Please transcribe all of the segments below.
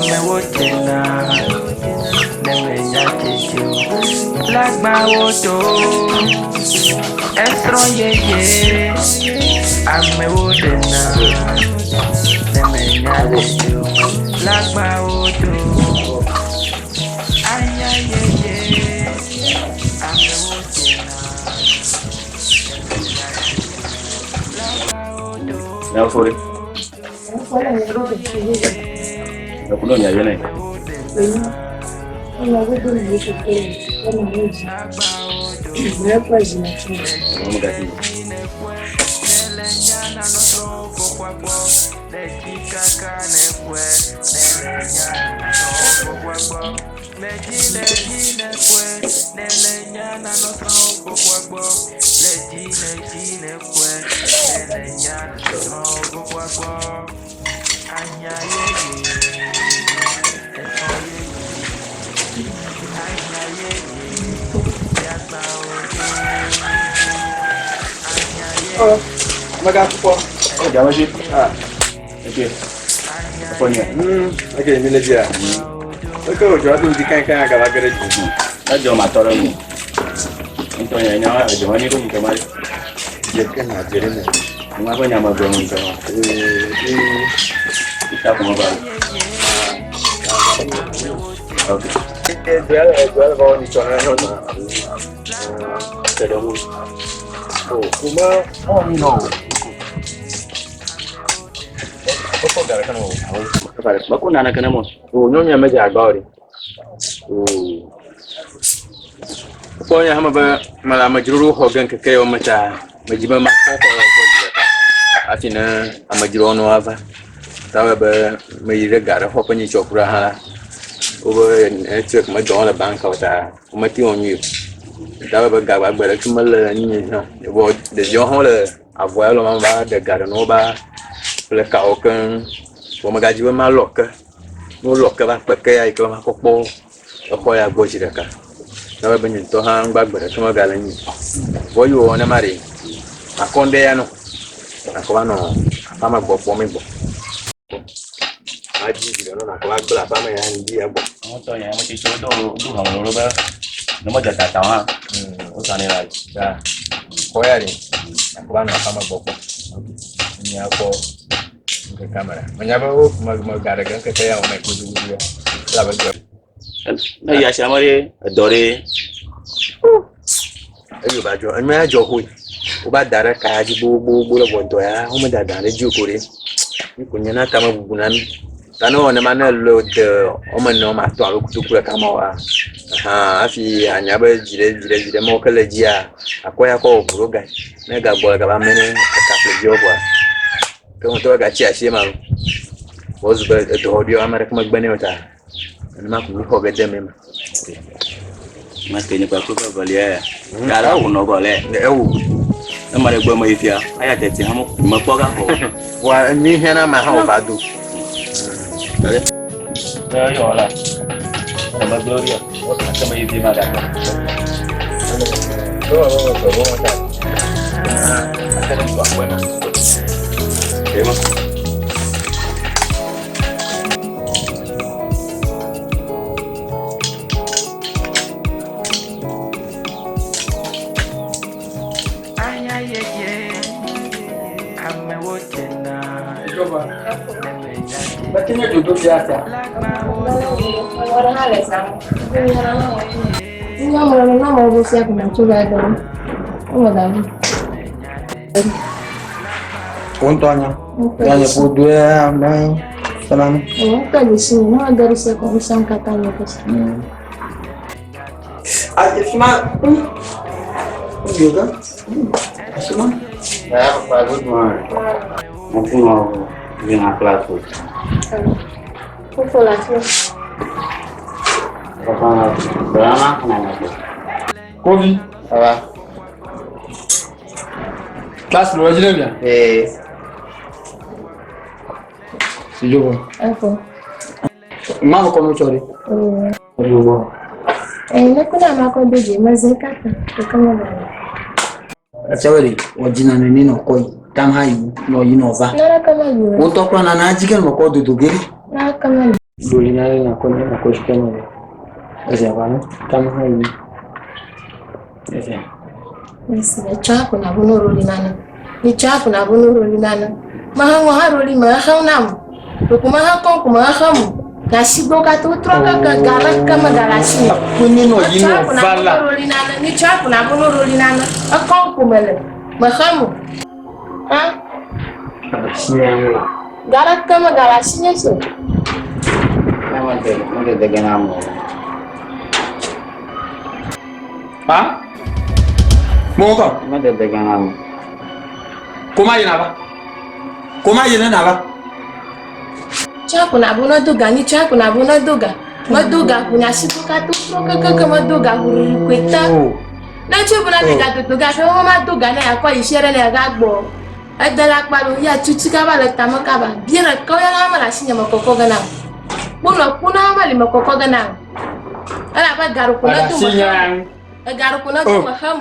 Amewo dzena ne menya dzedze o. Lagbawo do esrɔ̃ yeye. Amewo ɖena ne menya dzedze o. Lagbawo do anya yeye. Amewo dzena ne menya dzedze o. Lagbawo do. Nyafori. Okay, mi le dzia. Eke wòdzɔ ado ŋdi kãkã agava ge ɖe dzi. Edzɔ matɔ ɖe ŋu. Ŋutɔ nye nya edzɔ anyi ɖo ŋutɔ ma ɖe. Dze ke na dze ɖe me. Ŋua ƒe nya me gblɔ ŋutɔ ma. Ita kuma ba. Okay. Edua le edua le va wɔ nyitsɔ na nyɔnu. Te ɖe ŋu. O kuma ɔ mi nɔ o. Wokɔ ga ɖeka nɔ o. Meko naneke ne mɔ. O nyɔnua medze agba o ɖe. O. Kpɔ nye hã me be mele amedzroɖewo xɔ ge ŋkeke yawo me ta medzi be makpɔ xɔ ya gbɔ zi ɖeka hafi ne amedzrowo ne woava. Ta wɔe be meyi ɖe ga ɖe xɔƒe nyitsɔ kura hã la, wobe network medɔ wɔm le bank o ta womete wɔ nyuie o. Ta wɔe be ga gbagbe ɖeke mele ŋunye hã o. Vɔ ɖeviawo hã wole avɔ ya lɔm va ɖe ga ɖe ne wo va ƒle kawo keŋ. Vɔ megadzi be malɔ ke. Ne wolɔ ke va kpe ke ya yi ke makɔ kpɔ exɔ ya gbɔ zi ɖeka. Ne be nye ŋutɔ hã ŋgba gbe ɖeke megale ŋu o. Vɔ yi wòwɔ nema ɖe, makɔ ŋɖe ya nɔ. Nakɔ va nɔ aƒea me gbɔ kpɔm gbɔ. Madzi vi ɖe nɔ nakɔ va gblẽ aƒea me ya ŋdi ya gbɔ. Ŋutɔ nye ame tsitsiwo do do hame ɖo be ne medze tata o hã wozãnɛ le ayi. Ya, xɔ ya ɖe, nakɔ va nɔ aƒea me gbɔ kpɔm. Míakpɔ ŋkekea me ɖa. Menya be wo me mega ɖe ge ŋkeke ya o me gudugudu ya. Elabe dɔ. Ne yi asia me ɖe edɔ ɖe. Eyi wòva dzɔ, enua ya dzɔ xoe. Wova da ɖe ka ya dzi gbogbogbogbo le vɔ dɔ ya womedada ɖe edzi o ko ɖe. Nu ko nye na tamebubu na mí. Ta ne ewɔ nenema ne elɔe wòde woame ene woame atɔ̃ alo kotoku ɖeka me oa, ahan hafi anya be dzi ɖe dzi ɖe dzi ɖe mawo ke le edzia, akɔ ya kɔ wɔ ʋu ɖo gae. Ne egagbɔ le gava me ne eka ƒle dziwò kpoa, ke ŋutɔ egatsi asi ema lo. Vɔ ezu be edɔwɔɖuiwo ame ɖeke megbe nɛ o ta nenema ko mí xɔ ge de eme ma. Mate nye kpakple ƒe evelia ya. Ga la wò nɔ gɔ le. Ewo. Ne ame ɖe gbe me yi fia, eya tete hã mekpɔ ga xɔ. Vɔa mi hiã na ame hã wòva do. Ne yɔ la, ne megblɔ ɖia, ake me yi fi ma gake. Ema. Anya yeye, amewo dzena ne menya Mete nye dodo fia sia. Wò ŋutɔ anya. Ya nye ƒo do ya me sena nu. Asima. Yoga. Asima. Ya, papa, good morning. Mo fún ọ bí na class o. Papa, bẹ̀rẹ̀ máa kàn án lọ. Kofi. Ça va? Classe le wajile bien. Eh, Si je vois. Ma ko no chori. Yogo. Tsewele wajina ne ni no koi. Tam ha yi no yi no va. Wo to kra na na jike no ko dodo geri. Ɖoli na ɖe nakɔ ne nakɔ tsi me. Eze va ne kame hã yi. Eze. Esi etsɔ ako na bo no roli nana. Etsɔ ako na bo no roli nana. Maha ŋɔ ha roli me ehem nam. Ɖeko maha kɔn ko me ehem. Gasigbo katã wotrɔ keke ga ɖeke megale asi me. Kuni nɔ yi Etsɔ nɔ ako na va bo la. no roli nana. Etsɔ ako na bo no roli nana. Ekɔn ko mele. Mehem o. Hã? Asi ya ŋu la. Ga ɖeke megale asi nye si o. Ne mede mede dege na ame o. Ha? Mɔgɔ Mede dege na ame. Koma yina va. Koma yina na va. Tsɔ ako na bo no do ga. Etsɔ ako na bo no do ga. Medo ga ʋu nye asigbo katã wotrɔ kekeke medo ga ʋu koe te. Ne tso bena ne gadodo ga ƒe wo ma do ga ne akɔ yi sia ɖe ne aga gbɔ. Ede la kpa ɖo ya tutu kaba le tame kaba. Bia ɖeka wo ya ma le asi nye me kɔkɔ ge na. Kponɔ kponɔ ma li me kɔkɔ ge na. Elabe gaɖoko ne do me xem. Egaɖoko ne do me xem.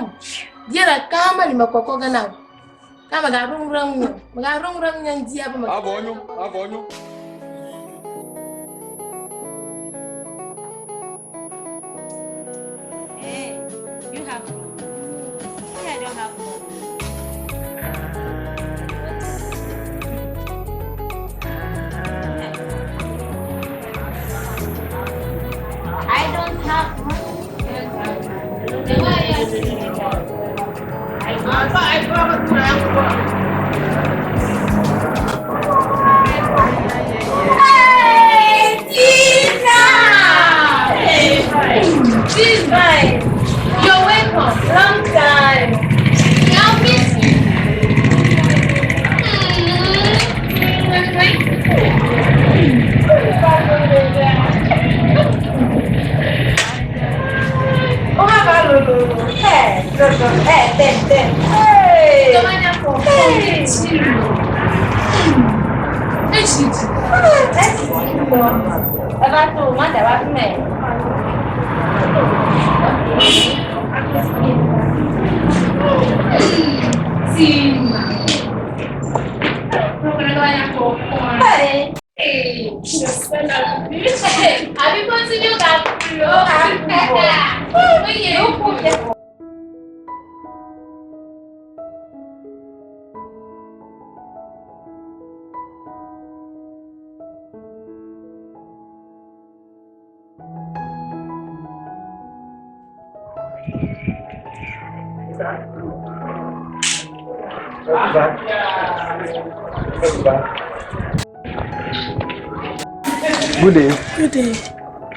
Bia ɖeka ma li me kɔkɔ ge na. Ka me ga ɖo ŋu ɖe ŋu. Me ga ɖo ŋu ɖe ŋu nye ŋdi abe me. Avɔ nyo, avɔ nyo. Hey, you have money. Me, I don't have money. I don't have money. Then why are you asking me that? Hey, Tina! Hey, She's fine. You're welcome. Long time. Yeah, I miss you. Oh, ma lo lo lo. Lo lo. Ten ten. Hey. Hey. Hey. Ẹ bá tó o má dà wá fún ẹ. Hey. Àbí continue ka kúrò. Oye. Good day. Good day.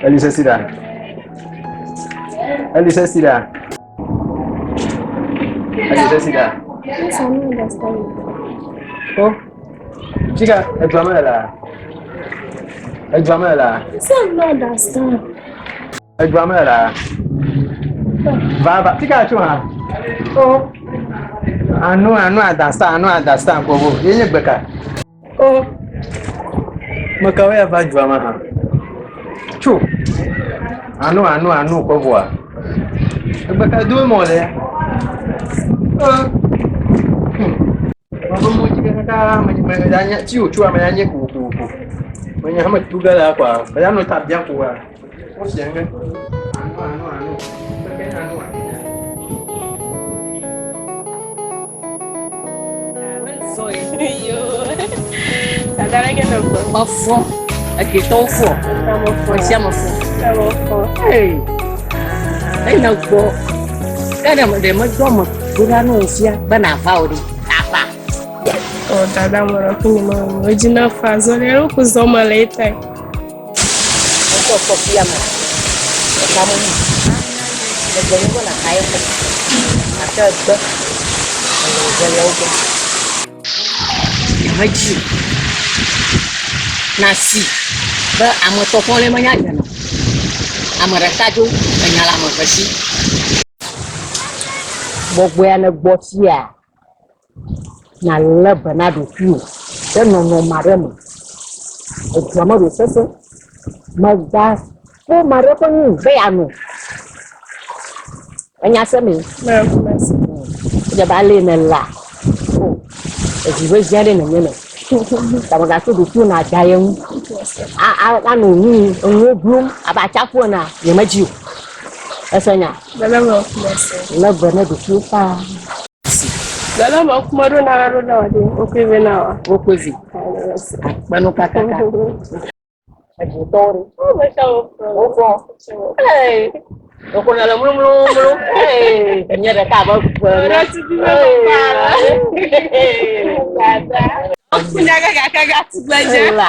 Elise Sida. Elise Sida. Elise Sida. Yes, I don't understand. Oh. Chica, edua me la. Edua me la. Yes, I don't understand. Edua me la. Va va. Chica tso hã. Oh. Anu anu understand anu understand kobo. Ye nye gbeka. Oh. Mekawo ya va dua me hã. Tso. Anu anu anu koboa. Egbeka do mɔ le ya. Oh. Mebe mo dzi kaka me me ya nye tsi wòtso ame ya nye kokoko. Menye hame tu ge la kɔa, me ya nɔ ta biam koa. Wofia ge. Anu anu anu. Keke anu anu. Mefɔ, egetɔwo fɔ, ame sia ame fɔ. Ee, eyi ne gbɔ, ke ɖe ɖe medɔ me do ɖa ne wò fia be nàva o ɖe, ava. O dada mɔrɔ kuni ma o jina fa zɔle yɛrɛ ko zɔn ma la e ta ye. Etsɔ kɔ fia me, ɖeka me nu. Megblɔ nɛ be nàka ye xɔ. Gake egbe, ele wòve le wo gbɔ. Nyemedzi o. Nasi be ame tɔtɔ le menya dzena. Ame ɖeka dzo, enya le ame eve si. Gbɔgbɔea ne gbɔ fia, nalé be na ɖokuiwò ɖe nɔnɔme aɖe me. Edua me ɖo sese. Mega kpɔ ame aɖe ƒe nu be yeano. Enya se me? Edze be ale ne la, o, evi ƒe zi aɖe nenye me. Ta megatsɔ ɖokuiwò nàda ye ŋu. A a anɔ nu enuwo blum abe atsiaƒu enea, nyemedi o. Ese nya? Dada me kuma se. Lé be ne ɖokuiwò faa. Dada me kuma ɖo na ɖo na wa ɖe wokɔe vɛ na wa. Wokɔe vɛ. Akpe nu kakaka. Edzotɔwo ɖe. Wo me sha wo fɔ. Wo fɔ. Ee. Wokɔ le mlumlumlu. Ee. Nye ɖeka abe gbe. Ɖe tutu be papa. Dada. Okunya gaga gaga tugbedze. La.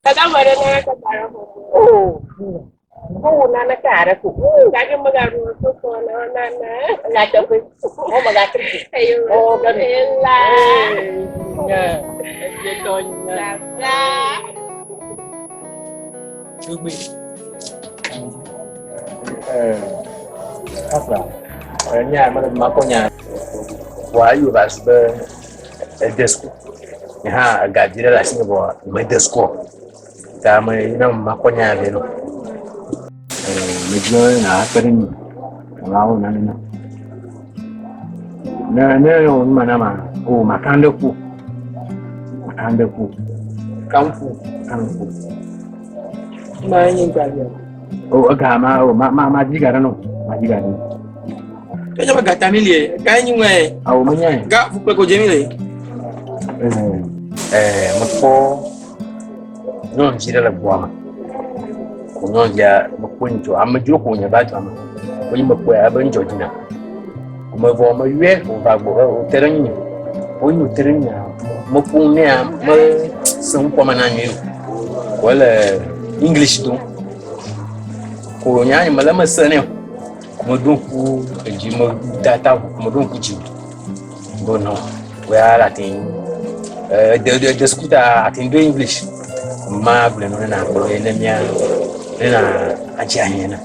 Dada me ɖe nane ke da ɖe xɔ. Oh. Wo naneke aɖe ko. Gake megaɖu koko na nane. Nyateƒe. Wo megatri. Eyo. Wo ganu. Ela. Nye. Edzietɔ nye. Dada. Gbogbo. Kafla, nya mele makɔ nya. Vɔa eyi wòva zu be ede suku. Nye hã ega vi ɖe le asinye vɔa mede sukua o. Ta me yina makɔ nya vɛ nɔ. Medzi be nàkpe ɖe ŋunye nàva wɔ nane nam. Ne ne ewɔ nu ma nam o maka ɖe ƒo. Maka ɖe ƒo. Kam ƒo. Maka ɖe ƒo. Ma nye gavia. O ega ma o ma ma ma dzi ga ɖe nɔ. Ma dzi ga ɖe nɔ. Ke be gata mi lie. Ga ye nyi ŋue. Awo menyae. Ga fukpe ko dze mi le. Ɛɛ mekpɔ nyɔnuvi ɖe le gbɔa me. Ko nyɔnuvia mekpɔ ŋudzɔ amedzro ko wònye va dua me. Woyi mekpɔe ebe ŋudzɔ dzina. Mevɔ meyɔe wòva gbɔ wòte ɖe ŋunye. Woyi wòte ɖe ŋunyea meƒo nu nɛa mese ŋkɔ me na nyuie o. Ko ele English dom. Ko nya nye mele eme se nɛ o. Ko meɖo ŋku edzi meda ta ʋu ko meɖo ŋku dzi o. Be nɔ woya la te ede ede ede suku ta ate do English. Ma gblɔe nɔ ne nakplɔ ye ne mía ne na adze ahiã na.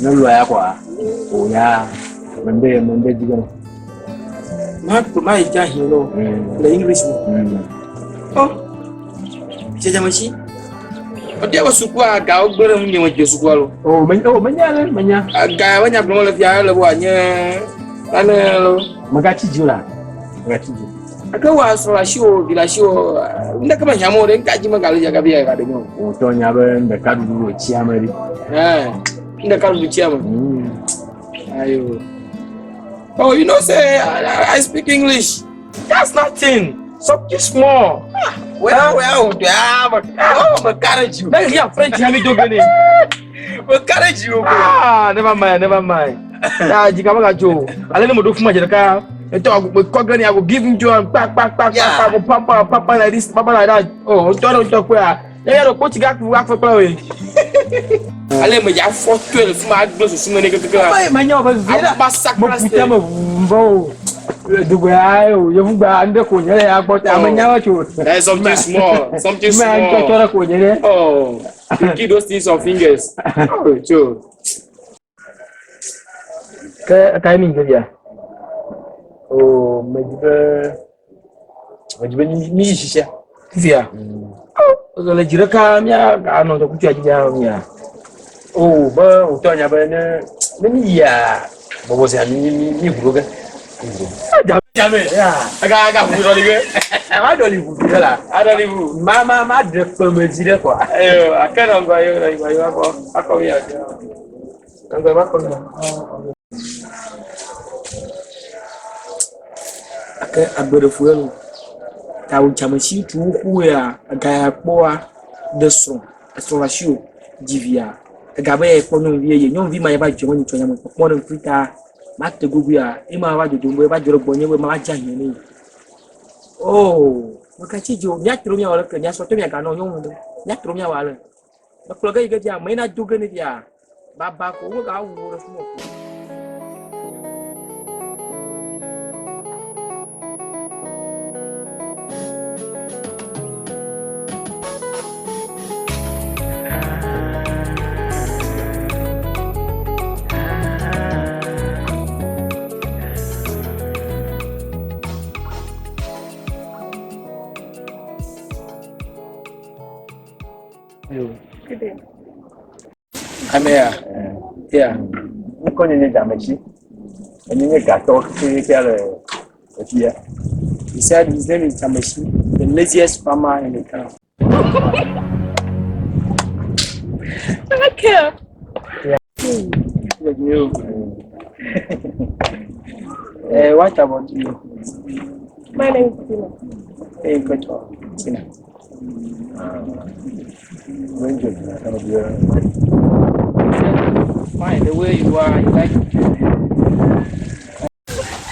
Ne lɔ ya kɔa o ya mende mende dzi be nɔ. Ma kplɔ ma yi dze ahiã nɔ le English me. Oh, dzedzamesi. Ɔdi be sukua gawo gblẽ ɖe ŋunye medze sukua lo. O me o menya le menya. Ga menya gblɔm le fia le bo nye nane lo. Megatsi dzi o la. Megatsi dzi. Ake wa srɔ̃ le asiwò, vi le asiwò, ŋɖeke mehiã mo ɖe, ŋka dzi megale dzi gabi ya ɖe nyɔ. Wòtɔ nya be ŋɖeka ɖuɖu ɖo tsia me ɖi. Ɛɛ, ŋɖeka ɖuɖu tsia me. Ayo. Oh, you know say I speak English. That's nothing. Something small. Ah, well, well, ah, but oh, but carriage you. Maybe I'm French. Have you done it? But carriage you. Ah, never mind, never mind. Ah, jika maga jo. Ale ne mo do fún ma Eto ago ko gani I go give him joy and pa pa pa pa pa go papa papa like this, papa like that. Oh, o to do to pe a. Ya ya do ko ti ga ku ga fo pe we. Ale me ya fo to le fún ma gbe susu me ne keke. Ɔbɛ ma nya ɔbɛ vi la. Ba sakra Mo kuta me vɔ o. Dugbe ayi o yevugba ŋɖe ko nye le ya gbɔ ta ame nya wa tso. There's something small, something Me small. ŋtsɔtsɔ ɖe ko nye ɖe. Oh, you keep those things on fingers. Oh, Joe. Ke eka mi ke bia? O medzi be medzi be mi yi sisia. Fifia. Oh, le dzi ɖeka mía anɔ dɔkutsu dzi mía mía. O be wòtɔ nya be ne ne mi yia bɔbɔ sia mi mi mi ʋu ɖo ge. Mi ʋu ɖo. Jame. Aga aga ʋu ɖɔ li ge. Ma ɖɔ li ʋu vi ɖe la. Aɖɔ li ʋu. Ma ma ma ɖe kpeme dzi ɖe kɔa. Ayo, ake nɔ ŋgɔ ayo nɔ ŋgɔ ayo akɔ akɔ mi ake. Ŋgɔ ma kɔ mi. Ake agbeɖefu ya lo. Ta wo dzame si ŋutsu xoxo ya ega ya kpɔa ɖe srɔ̃ esrɔ̃ le asiwò dzi via ega be ye kpɔ nyɔnuvi yeye nyɔnuvi ma ya va dzɔ me nyitsɔ nyame kpɔkpɔ ɖe ŋkui ta mate gogoea ema va dodom be va dzɔ ɖe gbɔnye be mava dze ahiã nɛ. Oh, mekatsi dzi o míatrɔ míawɔ leke mía srɔ̃tɔ miaganɔ nyɔnu ɖe míatrɔ míawɔ ale. Mekplɔ ge yi ge fia ame yi na do ge ne fia baba ko womegawu wo ɖe fi ma o. Amea, ya. Ŋkɔ nye nye Dzametsi. Enye nye gatɔ kekeakea le efia. He said his name is Dzametsi, the laziest farmer in the town. Okay. Yeah. What about you? My name is Tina. Hey, good job, Tina. Fine, the way you are, you like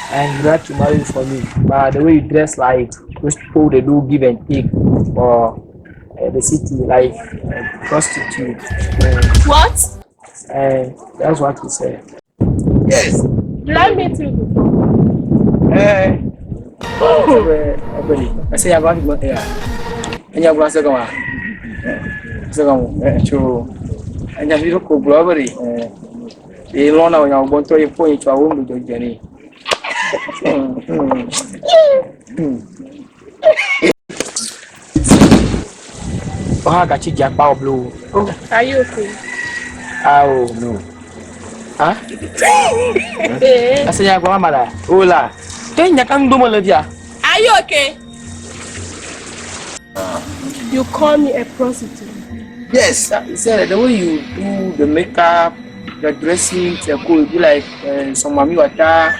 and you like to marry for me. But the way you dress like those people they do give and take for the city, like prostitute. What? That's what he said. Yes. Did I meet you before? Eh. I say about yeah. Enya gwa se kama. Se kama. Cho. Enya fi ko globally. Eh. E lo na onya gbon to e po yin cho awon do jere. Oh, gachi japa oblo. Are you okay? Oh, no. Huh? I say ya gwa mama la. Hola. Te nya kan do mo le dia. Are you okay? You call me a prostitute. Yes, he said the way you do the makeup, the dressing, the cool, be like some mami wata,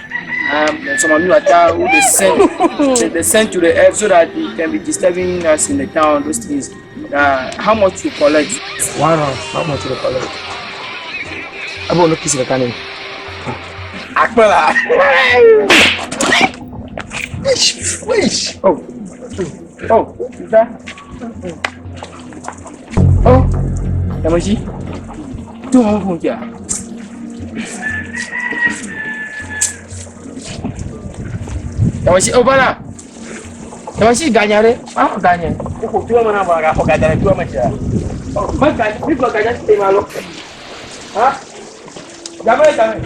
some mami wata who they send, they send to the earth so that they can be disturbing us in the town. Those things. How much you collect? 1 round. How much you collect? Abo no kiss the cannon. Akpala. Wish. Oh. Oh. Is that? Oh. Yamashi. Tu mamu funkia. Yamashi, oh bana. Yamashi ganyare. Ah ganye. Ko tu mana ba ga hoga dare tu ma cha. Oh, ma ga, mi ko ganya te malo. Ha? Game game.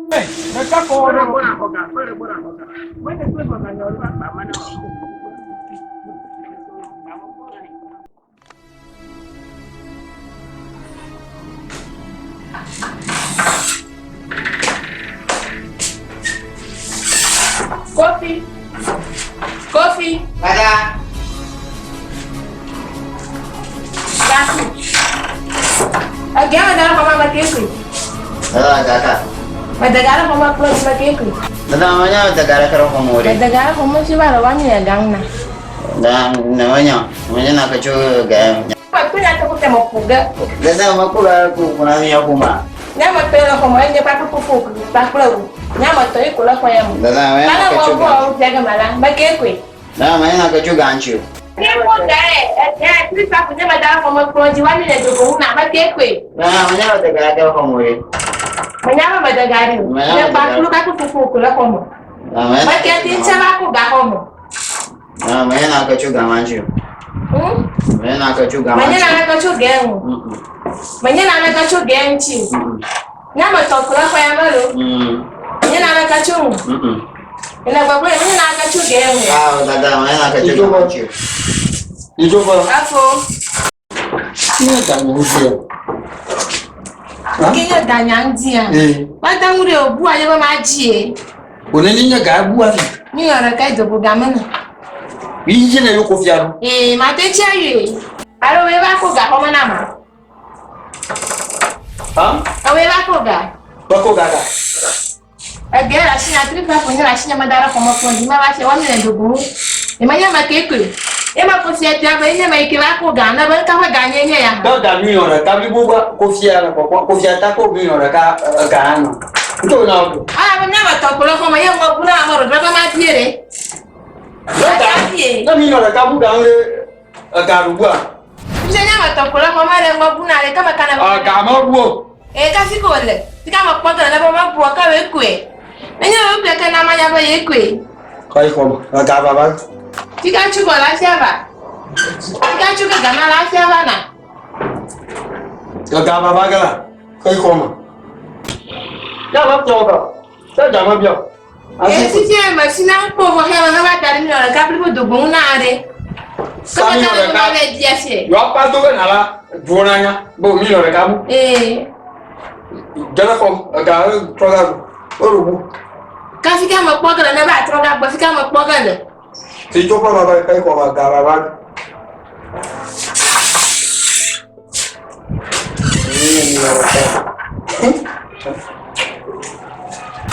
Hey, me ka ko na bona hoga, bona hoga. Me te tu ma ganya ru ba ma na. Kofi. Kofi. Dada. Baku. Again, madara mama makeku. Dada kaka. Madagara mama plus makeku. Dada manya madagara karo komori. Madagara komo si baro wani ya gangna. Da na manya, manya na kacho ga. Pa tu ya to ko mo puga. Dada makula ku kuna mi yakuma. Nya ma pelo komo enye pa ku fu pa ku. Nya ma to ikola kwa ya mu. Dada manya na kacho ga. Bala wo ga mala makeku. Dada manya na kacho ganchu. Ni mo ga e e ti pa ku nya madara komo proji wani le dogo na makeku. Dada manya madagara karo komori. Manya ma madagari. Nya pa ku ka ku fu ku la komo. Makeku ti ba ku ga komo. Ah, manya na kacho gamanchu. Manya na kacho gamanchu. Manya na kacho gengu. Manya na kacho genchi. Nya ma to kula kwa ya malo. Manya na kacho. Ina gbagbo manya na kacho gengu. Ah, dada, manya na kacho gamanchu. Ijoba. Afo. Ni da ni ndia. Ke ya da nya ndia. Eh. Ba da ngure obu aye ba ma ji e. One ni nya ga bu afi. Mi ora kai dobo ga mena. Yiji na yoko fiaru. Eh, ma te chi ayo. Aro we ba ko ga ho ma na ma. Ha? Awe ba ko ga. Ba ko ga ga. E ge ra shi na tri fa ko nya shi nya ma dara ko mo ko di ma ba she wa mi le dobo. E ma nya ma ke ku. E ma ko si eti aba nya ma ike ba ko ga na ba ka fa ga nya nya ya. Ka ga mi ora ka bi bo ba ko fia na ko ko fia ta ko mi ora ka ga na. Nto na ko. Ah, ma nya ma to ko lo ko ma ye ngo bu na ma ro ba ma tiere. Na mi ora ka bu ga nre ga ru bu a. Nse nya ma to ko lo ko ma re ngo bu na le ka ma kana. Ah, ga ma bu o. E ka si ko le. Ti ka ma po ka na ba ma bu ka we ku e. Na nya we ku ka na ma nya ba ye ku e. Kai ko ga ba ba. Ti ka chu ko la sia ba. Ti ka chu ka ga na la sia ba na. Ga ba ba ga la. Kai ko ma. Ya ma pyo ka. Sa ga ma pyo. E si si ma si na po vo he ma ba ta ni ora ka pli do bon na re. Ka ma ta ma le dia se. Yo pa do ga na la du na nya. Bo mi ora ka bu. Eh. Jala ko ga tro ga o ru bu. Ka fi ka ma po ga na ba tro ga gbo fi ka ma po ga le. Sitsoƒe ma va yi xɔ ma ga va va.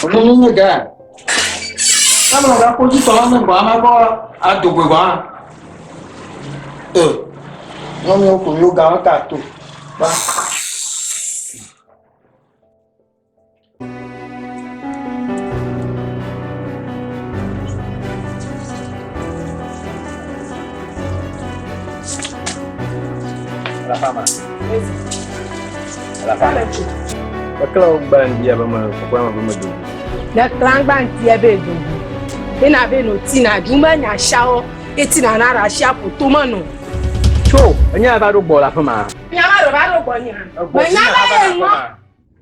Ɔno nye ga. Ama ga ko titɔ ame gbɔ ama gbɔ adogbe gbɔ hã. E nyɔnuwo ko yewo ga ka to. Ba. La fama. La fama. Ekele wo gba ŋdi abe me kɔkɔe me be me dogo. Ne klangba ŋti be dogo. Ena be no tina dzume nya shawo. Etina na ra shia ƒo to me no. Tso, enye ava ɖo gbɔ le aƒe ma. Nya ma ɖo va ɖo gbɔ nya. Menya be ye ŋɔ.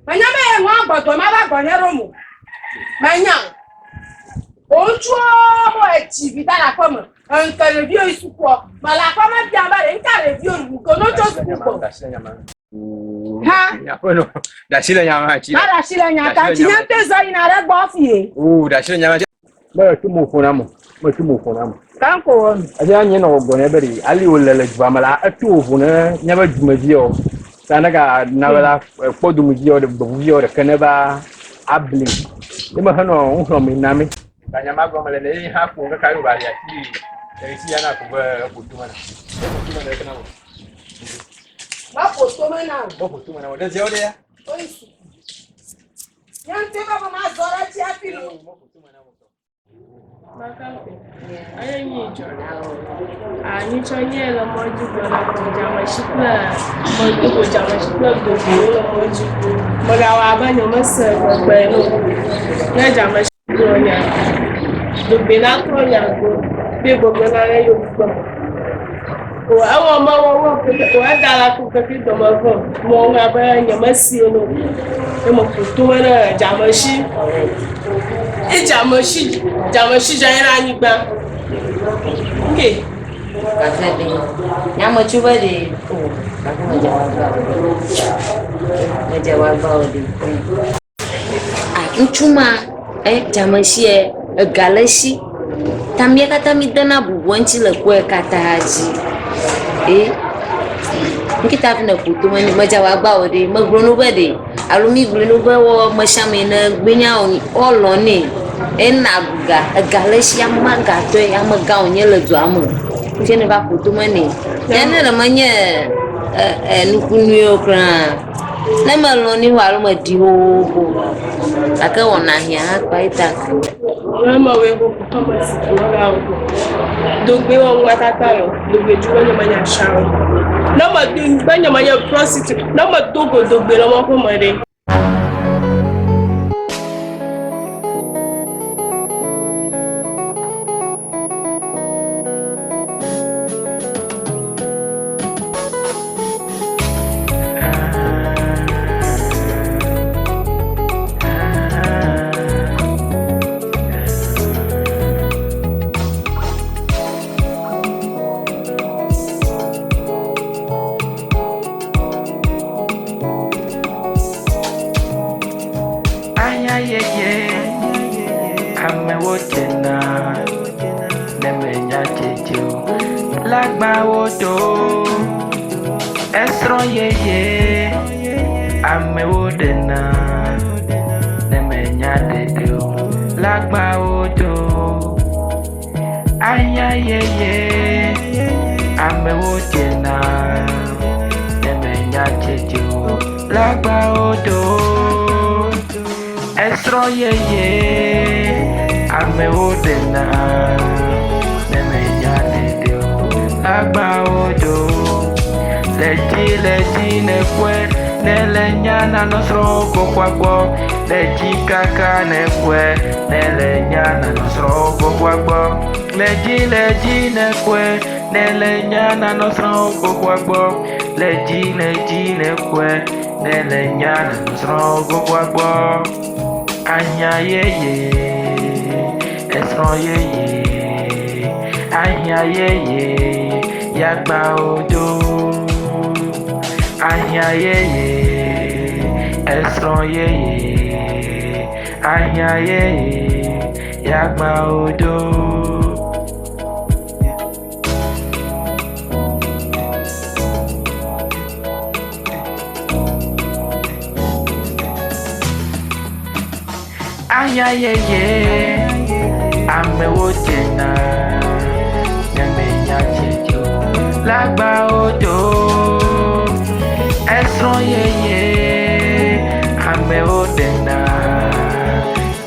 Menya be ye ŋɔ gbɔdɔ ma va gbɔ nye ɖo mo. Menya. O ŋutsuwo bo etsi vi da le aƒe me. Eŋke ɖeviwo yi sukua. Mele aƒe me biam be ɖe ŋka ɖeviwo ɖu ke no tso suku gbɔ. Ha. Aƒenɔ, ɖe asi le nya ma tsi. Ma ɖe asi le nya ta tsi nye ŋutɔ zɔ yina ɖe gbɔ fie. O, ɖe asi le nya ma tsi. Me tu mo ƒo na mo. Me tu mo ƒo na mo. Kanko wɔ nu. Eya nye nɔ gbɔ ne be ɖe ali wo le le dua me la etu wo vo ne míabe dumeviwo. Ta ne ga na be la kpɔ dumeviwo ɖe gbevuviwo ɖeke ne va abli. Ye me henɔ nuxlɔ̃me na mi. Ta nya ma gblɔm mele ne ye hã ƒo kaka ye wòva li ati ɣetsi ya na ko be eƒo tome na. Eƒo tome na ɖeke na mo. Meƒo tome na o. Meƒo tome na o. Ɖeviawo ɖe ya. Woyi suku. Nye ŋutɔ be mazɔ ɖe edzi hafi lo. Eye nyi dzɔ. Anyitsɔ nye le mɔ dzi gbɔna ko dzamesi kple medo go dzamesi kple dogbewo le mɔ dzi. Megawɔ abe nyemese gbegbe ene o. Ne dzamesi gblɔ nya, dogbe la trɔ nya go be gbɔgblɔ na ɖe yewo kpe me. O ewɔ mewɔ wɔ keke o eda la ko keke dɔme vɔ mewɔ nu abe nyemesi ene o. Ye meƒo tome ne dzamesi. Ye dzamesi dzamesi dze anyi ɖe anyigba. Ŋke. Gake ɖe nyametso be ɖe o gake medze wòagba o. Medze wòagba o ɖe. Ah, ŋutsu ma, e dzamesie, ega le esi. Ta mía katã mídena bubu eŋuti le kɔe katã dzi. E ŋketa hafi nèƒo tome nɛ. Medze agbagba o ɖe. Megblɔ na wo be ɖe alo mígblɔe na wo be woa ame sia ame ne gbe nya woalɔ̃ nɛ. Ena ga, ega le esi, ame ma gatɔe, amegã wònye le dua me. Tse neva ƒo tome nɛ. Ya ne ɖe menye e e nukunui o kura. Ne melɔ̃ nɛ o alo meɖi xoxoxo o gake wɔna hiã hã kpa ye ta. Dogbe wɔ nua katã lɔ, dogbe dzi be nye menya sã o. Ne medo be nye menye prostitute, ne medo go dogbe le woƒe me ɖe. Aya yeye, amewo dzena ne menya dzedze o. Lagbawo do esrɔ̃ yeye, amewo ɖena ne menya ɖeɖe o. Lagbawo do aya yeye, amewo dzena ne menya dzedze o. Lagbawo do esrɔ̃ yeye, amewo ɖena ne menya ɖeɖe o. Lagbawo do le dzi le dzi ne kpɔe ne le nya nanɔ srɔ̃wo gbɔgbɔa gbɔ. Le dzi kaka ne kpɔe ne le nya nanɔ srɔ̃wo gbɔgbɔa gbɔ. Le dzi le dzi ne kpɔe ne le nya nanɔ srɔ̃wo gbɔgbɔa gbɔ. Le dzi le dzi ne kpɔe ne le nya nanɔ srɔ̃wo gbɔgbɔa gbɔ. Anya yeye, esrɔ̃ yeye, anya yeye, yagbawo do. Anya yeye, esrɔ̃ yeye, anya yeye, yagbawo do. Anya yeye amewo dzena ne menya dzedze o lagba odo. Esrɔ̃ yeye amewo ɖena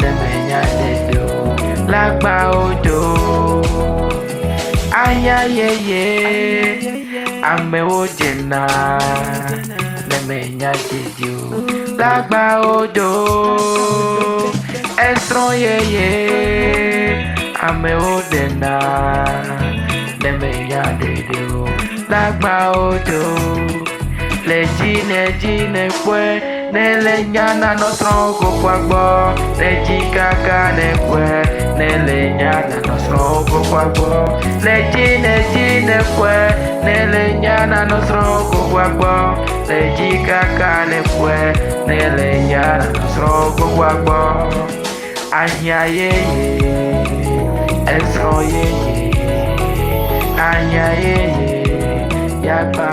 ne menya dzedze o lagba odo. Anya yeye amewo dzena ne menya dzedze o lagba odo. Esrɔ̃ yeye amewo ɖena ne menya ɖeɖe o lagba odo. Le dzi ne dzi ne kpɔe ne le nya nanɔ srɔ̃ fofoa gbɔ. Le dzi kaka ne kpɔe ne le nya nanɔ srɔ̃ fofoa gbɔ. Le dzi ne dzi ne kpɔe ne le nya nanɔ srɔ̃ fofoa gbɔ. Le dzi kaka ne kpɔe ne le nya nanɔ srɔ̃ fofoa gbɔ. Ahiã yeye, esrɔ̃ yeye, ahiã yeye, yagba